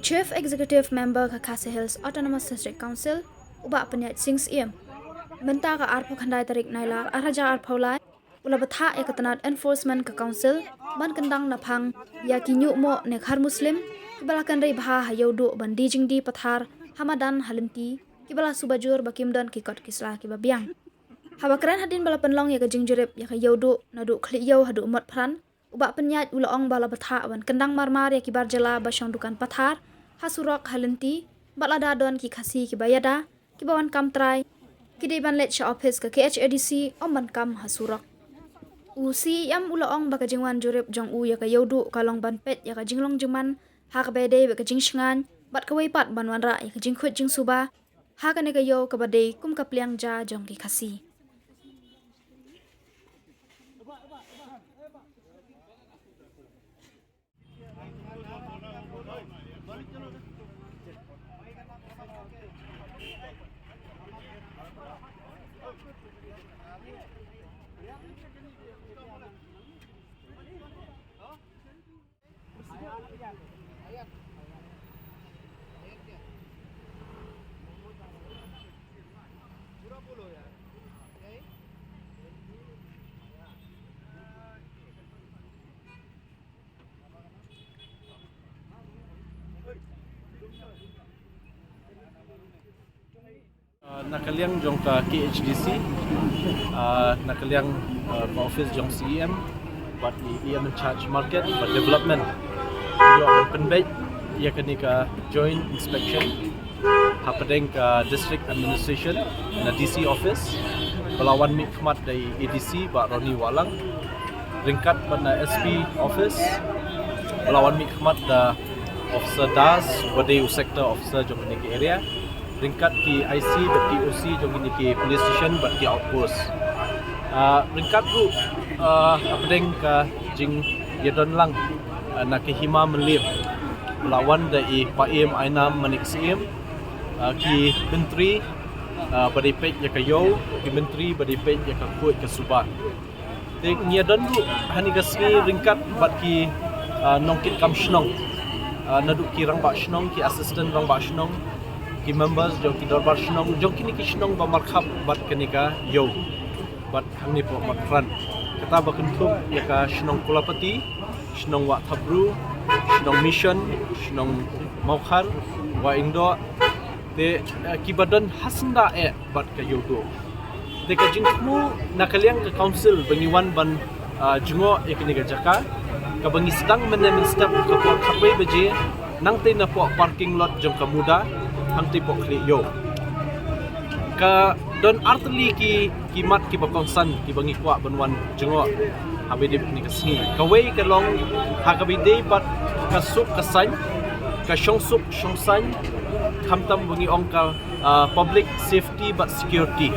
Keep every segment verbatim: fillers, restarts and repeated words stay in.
Chief Executive Member ka Khasi Hills Autonomous District Council, u Bah Pyniaid Sing Syiem, mynta ka arphew khyndai tarik Nailar arhajar arphew lai, u la bthah ïa ka tnat enforcement ka Council ban kyndang naphang ïa ki ñiuhmoh ne khar Muslim kiba la kynrei bha ha Ïewduh ban die jingdie pathar ha madan ha lynti, kiba la suba jur ba kim don ki kot ki sla kiba biang. Haba kren hadien ba la pynlong ïa ka jingjurip ïa ka Ïewduh naduh Khlieh Ïew haduh Motphran, u Bah Pyniaid u la ong ba la bthah ban kyndang marmar ïa ki bar jylla ba shong dukan pathar ha surok ha lynti, bad lada don ki Khasi kiba ïada, kiba wan kam trai, ki dei ban leit sha ophis ka K H A D C ym ban kam ha surok. U Syiem u la ong ba ka jingwan jurip jong u ïa ka Ïewduh ka long ban peit ïa ka jinglong jingman ha kaba ïadei bad ka jingshngaiñ, bad kawei pat ban wanrah ïa ka jingkhuid jingsuba ha kane ka ïew kaba dei kum ka pliang ja jong ki Khasi. Ah, na ka liang jong ka K H D C, ah, na ka liang, ah, ka office jong C E M, bad i E M in charge market bad development, ïoh ban pynbeit ïa kane ka joint inspection hapdeng ka district administration na D C office, ba la wan mihkhmat da i A D C Bah Ronnie Wahlang, ryngkat bad na S P office, ba la wan mihkhmat da Officer Das, ba dei u sector officer jong kine ki area, ryngkat ki I C bad ki O C jong kine ki police station bad ki outpost. Ah, ryngkat ruh, ah, hapdeng ka jingïadon lang, ah, na ka Hima Mylliem, ba la wan da i Paiem Ainam Manik Syiem, ah, ki myntri, ah, ba dei peit ïa ka ïew, ki myntri ba dei peit ïa ka khuid ka suba. Te ngi ïadon ruh ha kane ka sngi ryngkat bad ki, ah, nongkitkam shnong, ah, naduh ki rangbah shnong, ki assistant rangbah shnong, ki members jong ki dorbar shnong jong kine ki shnong ba markhap bad kane ka ïew, bad hangne hapoh Motphran. Kata ba kynthup ïa ka shnong Kulapati, shnong Wahthapbru, shnong Mission, shnong Mawkhar, Wahingdoh, te, eh, kiba don ha syndah eh bad ka Ïewduh. Te ka jingthmu na ka liang ka council ba ngi wan ban, ah, jngoh ïa kane ka jaka, kaba ngi sdang mynne mynstep ka por khatwei baje, nangtei napoh parking lot jong ka MUDA, hangtei hapoh Khlieh Ïew. Ka don artylli ki, ki mat kiba kongsan kiba ngi kwah ban wan jngoh haba ïadei bad kane ka sngi. Kawei ka long ha kaba ïadei bad ka suk ka saiñ, ka shongsuk shongsaiñ, khamtam ba ngi ong ka, ah, public safety bad security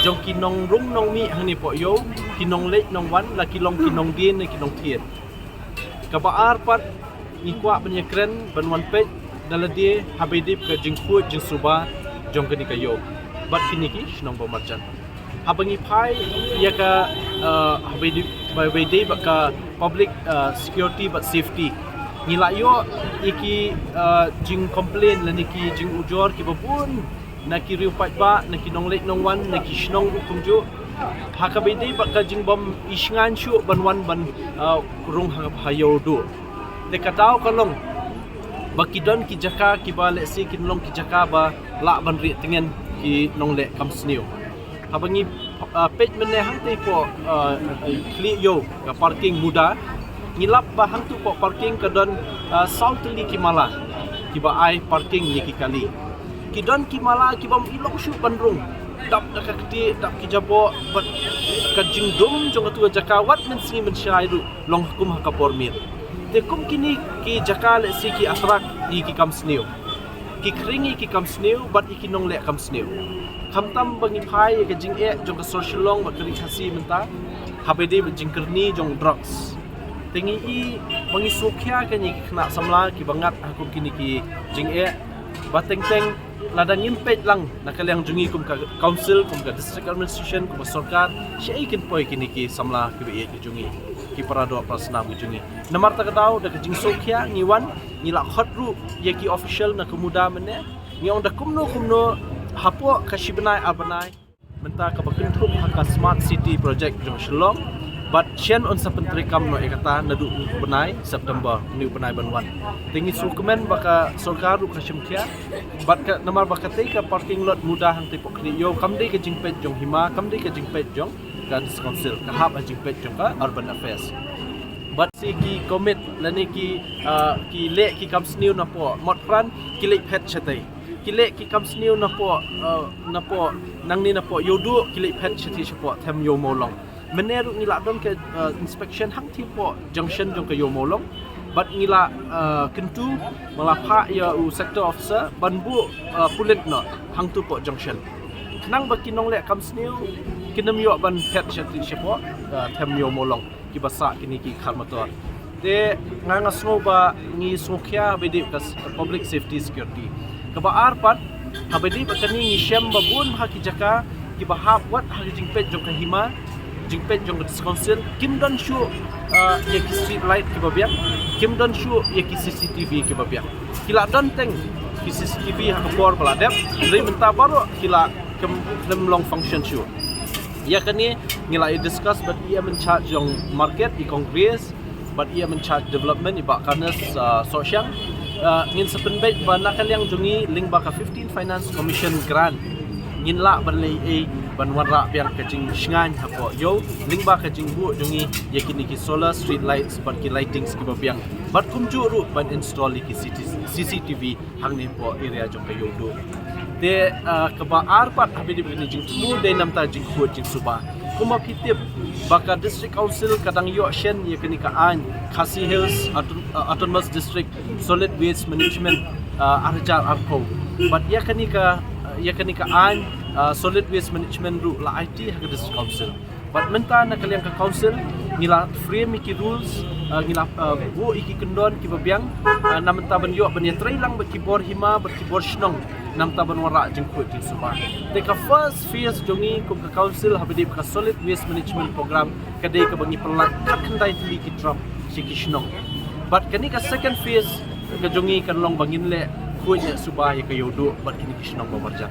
jong ki nongrung nongmih hangne hapoh ïew, ki nongleit nongwan, la ki long ki nongdie ne ki nongthied. Kaba ar pat, ngi kwah ban ïakren ban wan peit da lade haba ïadei ka jingkhuid jingsuba jong kane ka ïew bad kine ki shnong ba marjan. Haba ngi phai ïa ka, eh, haba ïadei, haba ïadei bad ka public, eh, security bad safety, ngi la ïoh ïa ki, eh, jingcomplain lane ki jingujor kiba bun na ki riew paidbah, na ki nongleit nongwan, na ki shnong ruh kumjuh, ha kaba ïadei bad ka jingbym ishngaiñ shuh ban wan ban, ah, rung ha, ha Ïewduh. Te ka daw ka long ba ki don ki jaka kiba lehse kin long ki jaka ba lah ban rieh tngen ki nongleh kam sniew. Haba ngi, ah, peit mynne hangtei hapoh, ah, Khlieh Ïew, ka parking MUDA, ngi lap ba hangtu hapoh parking ka don, ah, saw tylli ki mala kiba ai parking ïa ki kali. Ki don ki mala kibym i long shuh ban rung, dap da ka ktieh, dap ki jaboh, bad ka jingdum jong katu ka jaka wat mynsngi mynshai ruh long kum ha ka por miet. Te kum kine ki jaka lehse ki attract ïa ki kam sniew, ki khring ïa ki kam sniew bad ïa ki nongleh kam sniew. Khamtam ba ngi phai ïa ka jingeh jong ka sor Shillong bad ka ri Khasi mynta haba ïadei bad jingkyrni jong drugs. Te ngi i ba ngi sngewkhia ïa kine ki khynnah samla kiba ngat ha kum kine ki jingeh, ba teng teng lada ngim peit lang na ka liang jong ngi kum ka council, kum ka district administration, kum ka sorkar, shaei kin poi kine ki samla kiba ïeit ki jong ngi, ki para doh para snam ki jong ngi. Namar kata ka daw da ka jingsngewkhia ngi wan Ngi la khot ruh ïa ki official na ka MUDA mynne. Ngi ong da kumno kumno hapoh ka shi bnai ar bnai mynta kaba kynthup ha ka Smart City Project jong Shillong, bad shen yn sa pyntreikam noh ïa kata naduh u bnai September, une u bnai ban wan. Te ngi sngewkmen ba ka sorkar ruh ka shim khia, bad ka namar ba katei ka parking lot MUDA hangtei poh Khlieh Ïew kam dei ka jingpeit jong hima, kam dei ka jingpeit jong ka District Council, ka hap ha jingpeit jong ka Urban Affairs. Bad shi ki commit lane ki, ah, ki leh ki kam sniew napoh Motphran, ki leit phet shatei. Ki leh ki kam sniew napoh, ah, napoh nangne napoh Ïewduh, ki leit phet shatei shapoh Them Ïew Mawlong. Mynne ruh ngi la don ka, ah, inspection hangtei poh junction jong ka Ïew Mawlong. Bad ngi la, ah, kyntu, ngi la phah ïa u sector officer ban buh, ah, pulit noh hangtei poh junction, khnang ba ki nongleh kam sniew kin ym ïoh ban phet shatei shapoh, ah, Them Ïew Mawlong, kiba sah kine ki car motor. Te nga, nga sngew ba ngi sngewkhia haba ïadei ka s-, public safety security. Kaba ar pat, haba ïadei bad kane ngi shem ba bun ha ki jaka kiba hap wat ha ka jingpeit jong ka hima, jingpeit jong ka District Council, kim don shuh, ah, ïa ki street light kiba biang, kim don shuh ïa ki C C T V kiba biang. Ki la don teng ki C C T V ha ka por ba la dep, hynrei mynta baroh ki la khlem, khlem long function shuh. Ïa kane ngi la ïa discuss bad i M in charge jong market, i Kong Grace, bad i M in charge development, i Bah Kanes, ah, Sohshang. Ah, ngin sa pynbeit ba na ka liang jong ngi lyngba ka fifteen Finance Commission grant, ngin lah ban leh ei ban wanrah biang ka jingshngaiñ hapoh Ïew lyngba ka jingbuh jong ngi ïa kine ki solar street lights bad ki lightings kiba biang. Bad kumjuh ruh ban install ïa ki C C T V hangne hapoh area jong ka Ïewduh. Te, ah, kaba ar pat haba ïadei bad kane jingthmu dei namar ka jingkhuid jingsuba. Kumba phi tip ba ka District Council ka dang ïoh shen ïa kane ka aiñ Khasi Hills Auton-, ah, Autonomous District Solid Waste Management, ah, ar hajar arphew. Bad ïa kane ka, ïa kane ka aiñ, ah, Solid Waste Management ruh la aiti ha ka District Council. Bad mynta na ka liang ka council ngi la frame ïa ki rules, ah, ngi la, ah, buh ïa ki kyndon kiba biang, ah, na mynta ban ïoh ban ïatrei lang bad ki bor hima bad ki bor shnong, na mynta ban wanrah jingkhuid jingsuba. Te ka first phase jong ngi kum ka council haba ïadei bad ka Solid Waste Management Program ka dei kaba ngi pynlait khatkhyndai tylli ki truck sha ki shnong. Bad kane ka second phase ka jong ngi kan long ba ngin leh khuid ïa suba ïa ka Ïewduh bad kine ki shnong ba marjan.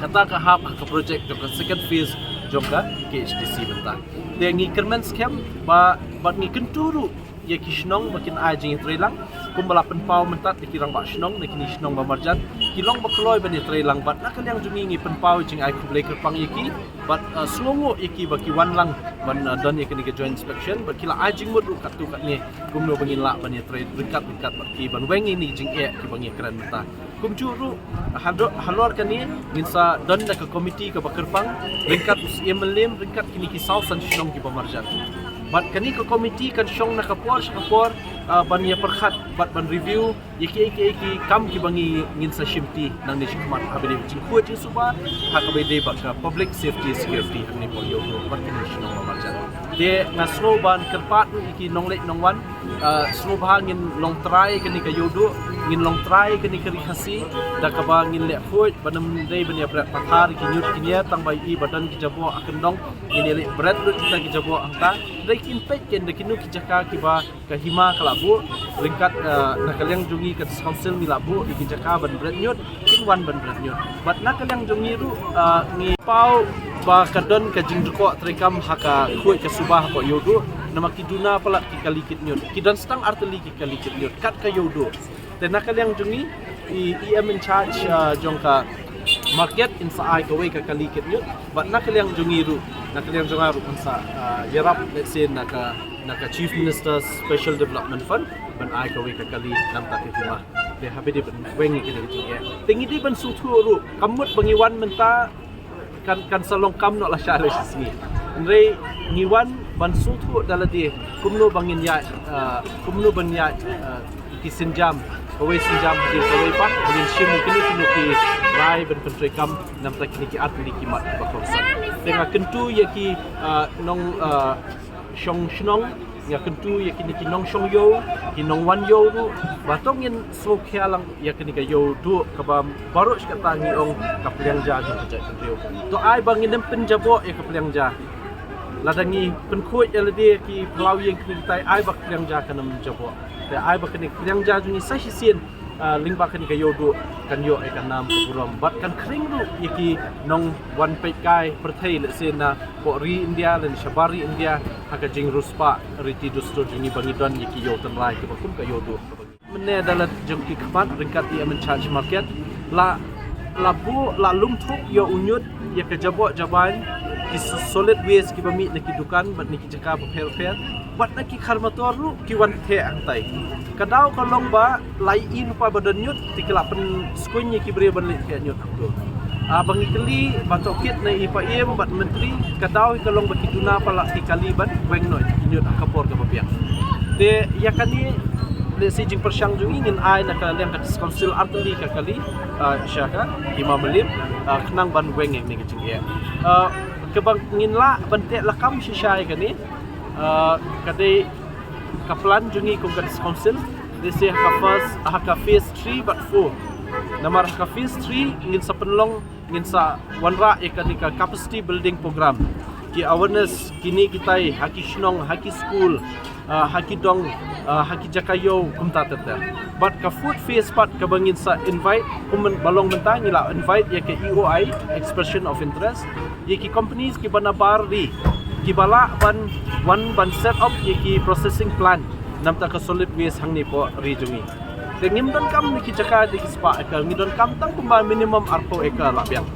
Kata ka hap ha ka project jong ka second phase jong ka K H D C mynta. Te ngi kyrmen skhem ba, bad ngi kyntu ruh ïa ki shnong ba kin ai jingïatreilang kumba la pynpaw mynta da ki rangbah shnong, da kine ki shnong ba marjan, ki long ba kloi ban ïatreilang. Bad na ka liang jong ngi ngi pynpaw jingai khublei kyrpang ïa ki bad, ah, sngewnguh ïa ki ba ki wan lang ban, ah, don ïa kane ka joint inspection bad ki la ai jingmut ruh katto katne kumno ba ngin lah ban ïatrei ryngkat ryngkat bad ki ban weng ïa kine ki jingeh kiba ngi kren mynta. Kumjuh ruh, hado-, halor kane ngin sa don da ka komiti kaba kyrpang ryngkat u Syiem Mylliem, ryngkat kine ki saw san shnong kiba marjan. Bad kane ka komiti kan shong na ka por sha ka por, ah, ban ïa pyrkhat bad ban review ïa ki, ïa ki, ïa ki kam kiba ngi, ngin sa shimti nangne shakhmat haba ïadei bad jingkhuid jingsuba ha kaba ïadei bad ka public safety security hangne hapoh Ïewduh bad kine ki shnong ba marjan. Te nga sngew ban kyrpad ruh ïa ki nongleit nongwan, ah, sngewbha ngin long trai kane ka Ïewduh, ngin long trai kane ka Ri Khasi da kaba ngin leh khuid ban ym dei ban ïa bret pathar ki ñiut ki ñiar tang ba ïohi ba don ki jaboh ha kyndong, ngin ïa leh bret lut kita ki jaboh hangta. Dei kin peit kin da kino ki jaka kiba ka hima ka la buh ryngkat, ah, na ka liang jong ngi ka District Council ngi la buh ïa ki jaka ban bret ñiut, kin wan ban bret ñiut. Bad na ka liang jong ngi ruh, ah, ngi paw ba ka don ka jingdkoh treikam ha ka khuid ka suba hapoh Ïewduh, namar ki duna palat ki kali kit ñiut, ki don stang artylli ki kali kit ñiut kat ka Ïewduh. Te na ka liang jong ngi, i, i M in charge, ah, jong ka market in sa ai kawei ka kali kit ñiut, bad na ka liang jong ngi ruh, na ka liang jong nga ruh kan sa, ah, ïarap, let's say, na ka, na ka Chief Minister's Special Development Fund ban ai kawei ka kali namar ka hima. Te haba ïadei ban weng ïa kine ki jingeh, te ngi dei ban sngewthuh ruh, kam mut ba ngi wan mynta kan, kan sa long kam noh lashai lashisngi. Hynrei ngi wan ban sngewthuh da lade kumno ba ngin ïaid, ah, kumno ban ïaid, ah, ki sienjam, kawei sienjam hadien kawei pat, ba ngin shim kino kino ki rai ban pyntreikam namar kine ki artylli ki mat ba kongsan. Te nga kyntu ïa ki, ah, nong, ah, shong shnong, nga kyntu ïa kine ki nongshong ïew, ki nongwan ïew ruh, ba to ngin sngewkhia lang ïa kane ka Ïewduh kaba baroh shi katta ngi ong ka pliang ja jong ka jaitbynriew. To ai ba ngin ym pynjaboh ïa ka pliang ja. Lada ngi pynkhuid ïa lade ki phyllaw ïing kine kitai, ai ba ka pliang ja kan ym jaboh. Ai ba kane ka pdiang ja jong ngi sa shisien, ah, lyngba kane ka ïew duh kan ïoh ïa ka nam ka burom bad kan khring ruh ïa ki nongwan peit kai pyrthei lehse na poh ri India lane shabar ri India ha ka jingriewspah riti dustur jong ngi ba ngi don ïa ki ïew tynrai kiba kum ka ïew duh. Mynne da la jong ki khmat ryngkat i M in charge market la la buh la lum thup ïa u ñiut ïa ka jaboh jabain ki so-, solid waste kiba mih na ki dukan bad na ki jaka bapher bapher bad na ki khar motor ruh ki wan theh hangtai. Ka daw ka long ba la ïohi lypa ba don ñiut te ki la pynskuiñ ïa ki briew ban leit theh ñiut hangto. Ah, ba ngi kylli ba tohkit na i Paiem bad Myntri, ka daw ka long ba ki duna palat ki kali ban weng noh ïa ki ñiut ha ka por kaba biang. Te ïa kane lehse jingpyrshang jong ngi ngin ai na ka liang ka District Council artylli ka kali, ah, sha ka Hima Mylliem, ah, khnang ban weng ïa kane ka jingeh. Ah, kaba ngin lah ban teh lakam shisha ïa kane, ah, ka dei ka plan jong ngi kum ka District Council, lehse ha ka first, ha ka phase three bad four. Namar ha ka phase three ngin sa pynlong, ngin sa wanrah ïa kane ka capacity building program. Ki awareness kine kitai ha ki shnong, ha ki school, ah, ha ki dong, ah, ha ki jaka ïew kumta ter ter. Bad ka fourth phase pat kaba ngin sa invite kum myn-, ba long mynta ngi la invite ïa ka E O I, expression of interest, ïa ki companies kiba na bar ri kiba lah ban wan ban set up ïa ki processing plant namar ka solid waste hangne poh ri jong ngi. Te ngim donkam na ki jaka da ki spah acre, ngi donkam tang kumba minimum arphew acre lah biang.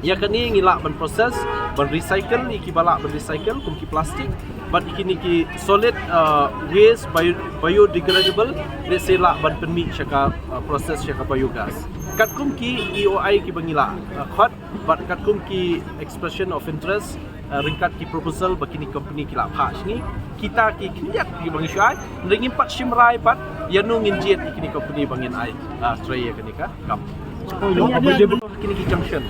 Ïa kane ngi lah ban process, ban recycle ïa kiba lah ban recycle kum ki plastic bad ïa kine ki solid, uh, waste bio-, biodegradable, lehse lah ban pynmih sha ka, uh, process sha ka biogas. Katkum ki E O I kiba ngi la, uh, khot bad katkum ki expression of interest, uh, ryngkat ki proposal ba kine company ki la phah sha ngi, kita ki khyndiat kiba ngi shu ai, hynrei ngim pat shim rai pat ïano ngin jied ïa kine company ba ngin ai, uh, trei ïa kane ka kam. Kine ki junction.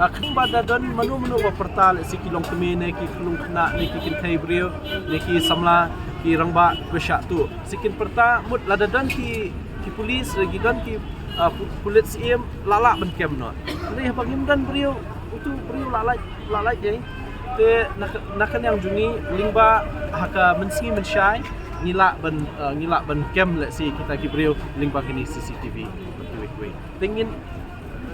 Ah, khnang ba da don mano mano ba pyrta lehse ki longkmie ne ki khlung khynnah ne ki kynthei briew ne ki samla ki rangbah ba shah tuh. Lehse kin pyrta mut lada don ki, ki police lada ki don ki, ah, pu-, pulit syiem la lah ban kem noh. Hynrei haba ngim don briew, utu briew la lait, la lait ei. Te na ka, na ka liang jong ngi lyngba ha ka mynsngi mynshai ngi lah ban, ah, ngi lah ban kem lehse kita ki briew lyngba kine C C T V. Te ngin,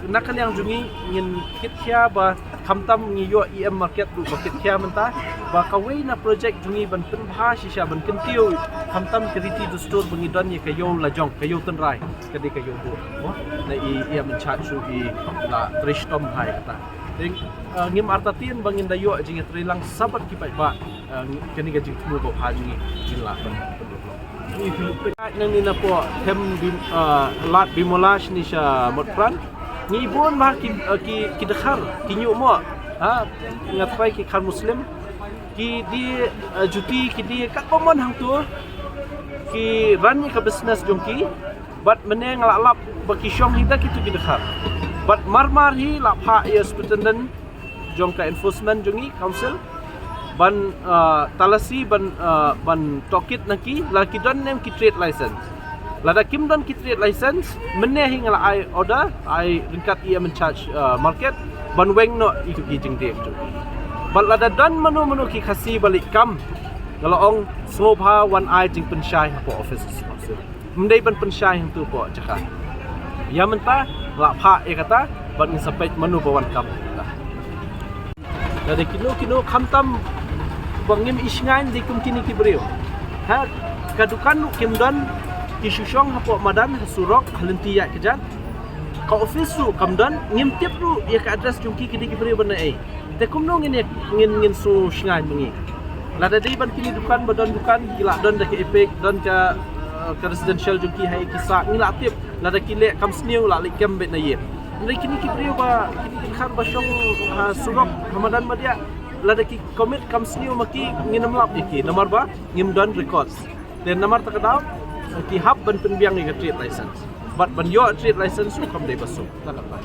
na ka liang jong ngi ngin kit khia ba khamtam ngi ïoh E M market ruh ba kit khia mynta, ba kawei na project jong ngi ban pynbha shisha ban kyntiew khamtam ka riti dustur ba ngi don ïa ka ïew lajong, ka ïew tynrai, ka dei ka ïew duh. Mo, na i, i M in charge ruh i la trei shitom ha kata. Te, eh, ngim artatien ba ngin da ïoh jingïatreilang sabad ki paidbah, eh, kane ka jingthmu ba bha jong ngi ngin lah ban pynduh. Nangne napoh them Bim-, ah, Lad Bimolash ne sha Motphran. Ngi bun bha ki, ah, ki, ki dkhar, ki ñiuhmoh. Ha, nga trai ki dkhar Muslim. Ki die, ah, juti, ki die katba mon hangto. Ki run ïa ka business jong ki. Bad mynne nga la lap ba ki shong hi da kitu ki dkhar. Bad mar mar hi la phah ïa superintendent jong ka enforcement jong ngi council ban, ah, talasi ban, ah, ban tohkit na ki, lada ki don ne em ki trade license. Lada kim don ki trade license, mynne hi nga la ai order, ai ryngkat i M in charge, ah, market, ban weng noh ïa ki jingdie jong ki. Bad lada don mano mano ki Khasi ba leh kam, nga la ong sngewbha wan ai jingpynshai hapoh office council. Ym dei ban pynshai hangto poh jaka. Ïa mynta la phah ïa kata bad ngin sa peit mano ba wan kam ïa kata. Lada kino kino khamtam ba ngim i shngaiñ dei kum kine ki briew. Ha ka dukan ruh kim don, ki shu shong hapoh madan, ha surok, ha lynti ïaid kjat. Ka office ruh kam don, ngim tip ruh ïa ka address jong ki, ki dei ki briew ba naei. Te kumno ngin, ngin, ngin shu shngaiñ ma ngi. Lada dei ban kine dukan ba don dukan, ki la don da ka EPIC, don ka, eh, ka residential jong ki ha ïa ki sah, ngi la tip, lada ki leh kam sniew la leh kem beit na ïing. Hynrei kine ki briew ba, kine ki dkhar ba shong ha surok, ha madan madiah, lada ki commit kam sniew ma ki, ngin ym lap ïa ki, namar ba ngim don records. Te namar kata ka daw, ki hap ban pynbiang ïa ka trade license. Bad ban ïoh trade license ruh kam dei ba suk. Kata kata.